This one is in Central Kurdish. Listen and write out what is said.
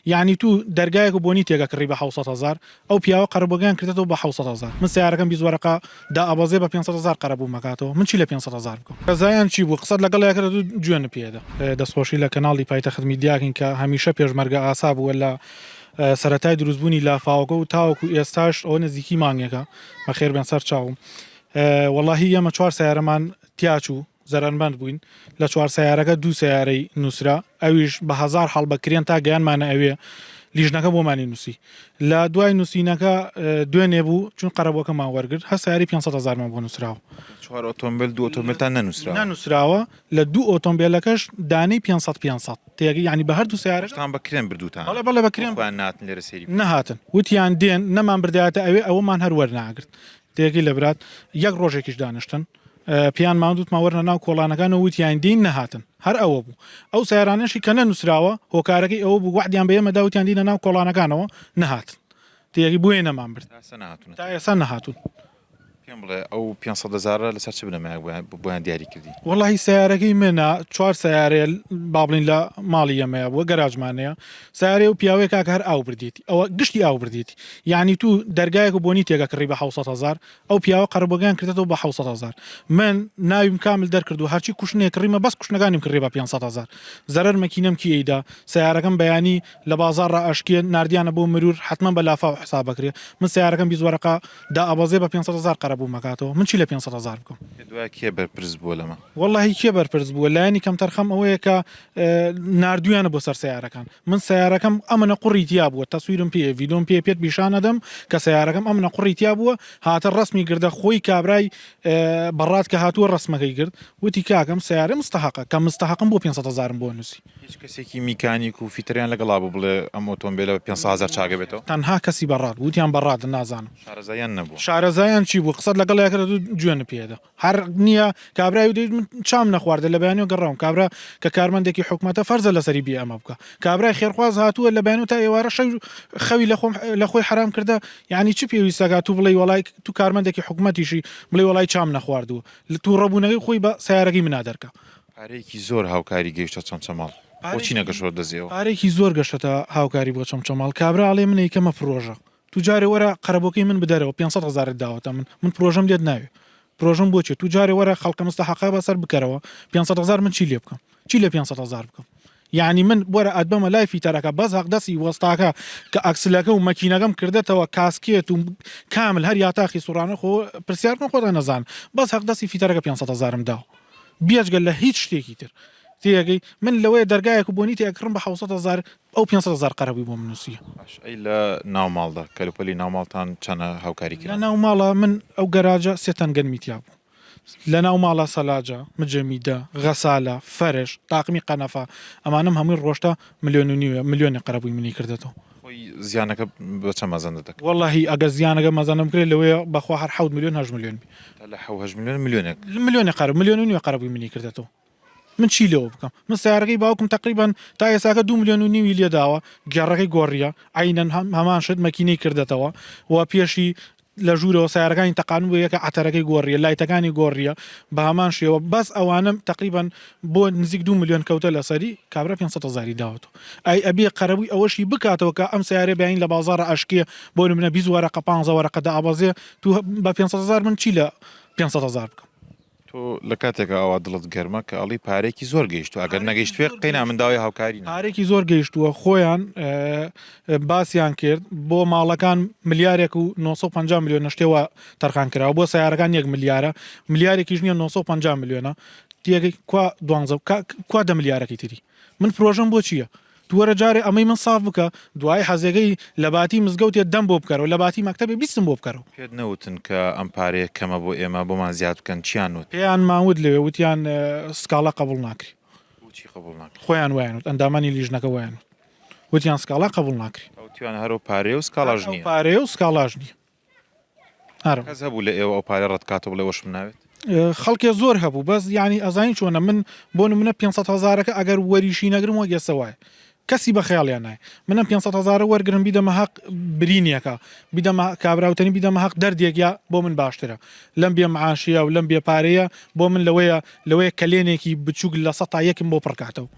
یانی تو دەرگایەک و بۆنی تێگە کڕی بە 600 هەزار ئەو پیاوە قەرەبوەکەیان کردەتەوە بە 600 هەزار من سەیارەکەم 20 وەرەقە دائەبەزێ بە 500 هەزار قەرەبووم ئەکاتەوە من چی لە 500 هەزار بکەم سزایان چی بوو قسەت لەگەڵ یا کرد و جوێنت پێدا. دەستخۆشی لە کەناڵی پایتەخت میدیاکەین کە هەمیشە پێشمەرگە ئاسا بووە لە سەرەتای دروستبوونی لافاوەکە و تاوەکو ئێستاش ئەوە نزیکی مانگێکە بەخێر بێن سەر چاوم وەڵاهی ئێمە چوار سەیارەمان تیاچوو زەرەرمەند بووین لە چوار سەیارەکە دوو سەیارەی نووسرا ئەویش بە هەزار حاڵ بە کرێن تا گەیانمانە ئەوێ لیژنەکە بۆمانی نووسی لە دوای نووسینەکە دوێنێ بوو چون قەرەبووەکەمان وەرگرت هەر سەیارەی 500 هەزارمان بۆ نووسراوە. چوار ئۆتۆمبێل دوو ئۆتۆمبێلتان نەنووسراوە؟ نەنووسراوە لە دوو ئۆتۆمبێلەکەش دانەی 500 500 تێگەی یانی بە هەردوو سەیارەکە. خۆشتان بە کرێن بردووتانە؟ بەڵێ بەڵێ بە کرێن. بۆ خۆیان نەهاتن لێرە سەیری بکەن؟ نەهاتن وتیان دێن نەمان بردایەتە ئەوێ ئەوەمان هەر وەرناگرت تێگەی لە برات یەک ڕۆژێکیش دانیشتن پێیان وتمان وەرنە ناو کۆڵانەکان و وتیان دین نەهاتن هەر ئەوە بوو ئەو سیارانەشی کە نەنووسراوە هۆکارەکەی ئەوە بوو وەعدیان بە ئێمە دا وتیان دینە ناو کۆڵانەکانەوە نەهاتن تێگەی بۆیە نەمان برد تا ئێستا نەهاتوون. پێم بڵێ ئەو 500 هەزارە لەسەر چ بنەمایەک بۆیان دیاری کردی؟ وەڵاهی سەیارەکەی منە چوار سەیارەیە با بڵین لە ماڵی ئێمەیە بووە گەراجمانەیە سەیارەی ئەو پیاوەیە کاکە هەر ئاو بردێتی ئەوە گشتی ئاو بردێتی یعنی تو دەرگایەک و بۆنی تێگە کڕی بە 600 هەزار ئەو پیاوە قەرەبوەکەیان کردەتەوە بە 600 هەزار من ناویم کامل دەرکردو هەرچی کوشنێک کڕیمە بەس کوشنەکانیم کڕی بە 500 هەزار زەرەر مەکینەم کی ئەیدا سەیارەکەم بەیانی لە بازاڕا ئەشکێ ناردیانە بۆ مرور حەتمەن بە لافاو حساب ئەکرێ من سەیارەکەم 20 وەرەقە دائەبەزێ بە 500 هەزار قەرەبووم ئەکاتەوە من چی لە 500 هەزار بکەم؟ پێت وایە کێ بەرپرس بووە لەمە؟ وەڵاهی کێ بەرپرس بووە لایەنی کەمتەرخەم ئەوەیە کە ناردویانە بۆ سەر سەیارەکان من سەیارەکەم ئەمنە قوڕی تیا بووە تەسویرم پێیە ڤیدۆم پێیە پێت پیشان ئەدەم کە سەیارەکەم ئەمنە قوڕی تیا بووە هاتە ڕەسمی گردە خۆی کابرای بەڕات کە هاتووە ڕەسمەکەی گرت وتی کاکەم سەیارە مستەحەقە کە مستەحەقم بۆ 500 هەزارم بۆ نووسی. هیچ کەسێکی میکانیک و فیتەریان لەگەڵا بوو بڵێ ئەم ئۆتۆمبێلە بە 500 هەزار چاک ئەبێتەوە؟ تەنها کەسی بەڕات بوو وتیان بەڕاتن نازانم. شارەزایان نەبووە. شارەزایان چی بوو قسەت لەگەڵیا کرد جوێنت پێدا. هەر نییە کابرای و دەیت من چام نەخواردە لە بەیانیەوە گەڕاوم کابرا کە کارمەندێکی حکومەتە فەرزە لەسەری بێ ئەمە بکە کابرای خێرخواز هاتووە لە بەیانەوە تا ئێوارە شەو خەوی لە خۆم لە خۆی حرام کردە یعنی چ پێویستەکە تو بڵێی وەڵای تو کارمەندێکی حکومەتیشی بڵێ وەڵای چام نەخواردووە لە تووڕەبوونەکەی خۆی بە سەیارەکەی منا دەرکا. پارەیەکی زۆر هاوکاری گەیشتە چەمچەماڵ بۆچی نەگەشتووە دەست ئێوە؟ پارەیەکی زۆر گەشتە هاوکاری بۆ چەمچەماڵ کابرا ئەڵێ من ئەیکەمە پرۆژە تو جارێ وەرە قەرەبوەکەی من بدەرەوە 500 هەزارت داوەتە من من پرۆژەم لێت ناوێ پرۆژەم بۆ چیە تو جارێ وەرە خەڵکە مستەحەقە بەسەر بکەرەوە 500 هەزار من چی لێ بکەم چی لە 500 هەزار بکەم یعنی من وەرە ئەتبەمە لای فیتەرەکە بەس هەق دەستی وەستاکە کە ئەکسلەکە و مەکینەکەم کردەتەوە کاسکێت و کامل هەر یاتاخی سوڕانە خۆ پرسیار بکەن خۆتان نەزان بەس هەق دەستی فیتەرەکە 500 هەزارم داوە بێجگە لە هیچ شتێکی تر تێگەی من لەوەیە دەرگایەک و بۆنی تێکڕم بە 600 هەزار ئەو 500 هەزار قەرەبووی بۆ من نووسیە. باش ئەی لە ناو ماڵدا کەلوپەلی ناو ماڵتان چەنە هاوکاری لە کران؟ ناو ماڵا من ئەو گەراجە سێ تەن گەنمی تیا بوو لە ناو ماڵا سەلاجە، مجەمیدە، غەسالە، فەرش، تاقمی قەنەفە ئەمانەم هەمووی ڕۆشتە ملیۆن و نیوێ ملیۆنێ قەرەبووی منی کردەتەوە. خۆی زیانەکە بە چەند مەزەندە دەکرێ؟ وەڵاهی ئەگەر زیانەکە مەزەندە بکرێ لەوەیە بەخوا هەر حەوت ملیۆن هەشت ملیۆن بی. تا لە حەو هەشت ملیۆن ملیۆنێک. ملیۆنێ قەرە ملیۆن و نیوێ قەرەبووی منی کردەتەوە. من چی لێوە بکەم من سەیارەکەی باوکم تەقریبەن تا ئێساکە دوو ملیۆن و نیوی لێداوە گێڕەکەی گۆڕیە عەینەن هەمان شت مەکینەی کردەتەوە و پێشی لە ژوورەوە سیارەکانی تەقان بوو یەکە عەتەرەکەی گۆڕیە لایتەکانی گۆڕیە بە هەمان شێوە بەس ئەوانم تقریبان بۆ نزیک دو ملیۆن کەوتە لەسەری کابرا 500 هەزاری داوەتەوە ئەی ئەبێ قەرەبووی ئەوەشی بکاتەوە کە ئەم سیارە بیانی لە بازاڕە ئەشکێ بۆ نمونە 20 وەرەقە 15 وەرەقە دابەزێ تو بە 500 هەزار من چی لە 500 هەزار بکەم تۆ لە کاتێکا ئاوا دڵت گەرمە کە ئەڵی پارەیەکی زۆر گەیشتوە ئەگەر نەگەیشتبێ قەینا من داوای هاوکاری ناکەم. پارەیەکی زۆر گەیشتووە خۆیان باسیان کرد بۆ ماڵەکان ملیارێک و 950 ملیۆنە شتێ وا تەرخان کراوە بۆ سەیارەکان یەک ملیارە ملیارێکیش نییە 950 ملیۆنە تێگەی کوا دوانزە کوا دە ملیارەکەی تری من پرۆژەم بۆ چییە؟ تو وەرە جارێ ئەمەی من ساف بکە دوایی حەزەکەی لە باتی مزگەوتێ دەم بۆ بکەرەوە لە باتی مەکتەبێ بیستم بۆ بکەرەوە. پێت نەوتن کە ئەم پارەیە کەمە بۆ ئێمە بۆمان زیاد بکەن چیان وت؟ پێیانمان وت لەوێ وتیان سکاڵا قەبوڵ ناکرێ. بۆچی قەبوڵ ناکرێ؟ خۆیان وایان وت ئەندامانی لیژنەکە وایان وت وتیان سکاڵا قەبوڵ ناکرێ. وتیان هەر ئەو پارەیە و سکاڵاش نییە. هەر ئەو پارەیە و سکاڵاش نییە. ئارم. کەس هەبوو لە ئێوە ئەو پارەیە ڕەت کاتەوە بڵێ وەشم ناوێت؟ خەڵکێ زۆر هەبوو بەس یانی ئەزانی چۆنە من بۆ نمونە 500 هەزارەکە ئەگەر وەریشی نەگرم وەک ئێستا وایە کەسی بە خەیاڵیان نایە من ئەم 500 هەزارە وەرگرم بیدەمە هەق برینێکە بیدەمە کابراوتەنی بیدەمە هەق دەردێک یا بۆ من باشترە لەم بێ معاشیە و لەم بێ پارەیە بۆ من لەوەیە لەوەیە کەلێنێکی بچووک لە سەتا یەکم بۆ پڕکاتەوە.